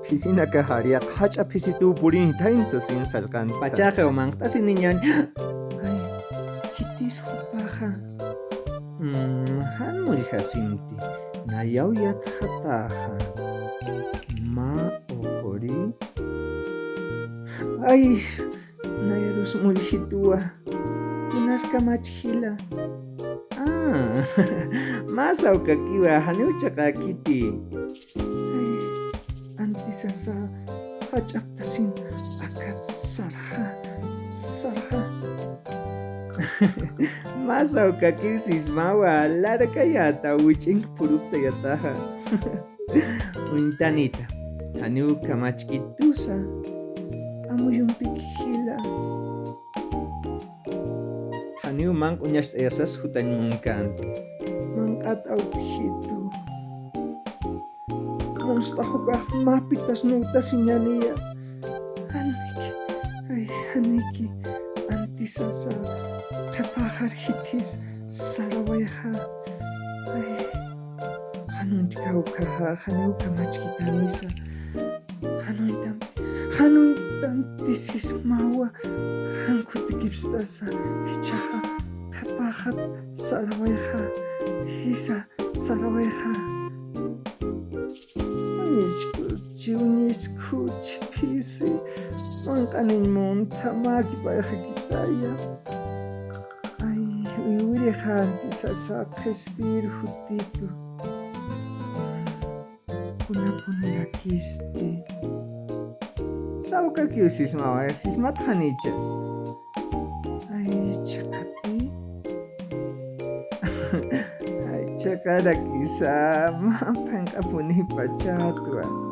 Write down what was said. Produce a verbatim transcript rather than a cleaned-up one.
Phisinakaxar yaqha jach'a phisitu purinithayn sasin sallqanti. Pachaxa manq'tasiniñan. Ay, khitis jupaxa. Mm, jan mulljasinti. Nayaw yatxataxa. Mä ukhuri. Ay, nayarus mulljitu. Kunas kamachjila. Ah, mä sawkakiwa, janiw chiqäkiti. Ay, antisasa, jach'aptasin akat sarxa, sarxa. Mä sawkakiw sismawa, larkayata, wich'ink puruptayataxa. Uñtanita, janiw kamachkitusa, amuyumpik jila. Janiw manq'uñacht'ayasas jutañ munkänti. Manq'at awkitu. Munst'ax ukax mäpitas nuwtasiñaniya. Janiki, ay, janiki, antisasa, qhipaxar jithis, sarawayxa. Ay, jan uñt'kawkaxa, janiw kamachkitanisa. Jan uñtan, jan uñtanti sismawa, jan kutikipstasa, jichhaxa, qhipaxat, sarawayxa, jisa, sarawayxa. Uñichkuchi, uñichkuchi, phisi, manq'aniñ muntha, mä kipayxakitaya. Ay, uywirixanti sasa, qhispir jutitu. Kunapunirakïsti. Sawkakiw sismawa, sismatxanicha. Ay, chiqati. Ay, chiqarakisa, mä phanq'apuni pachatwa.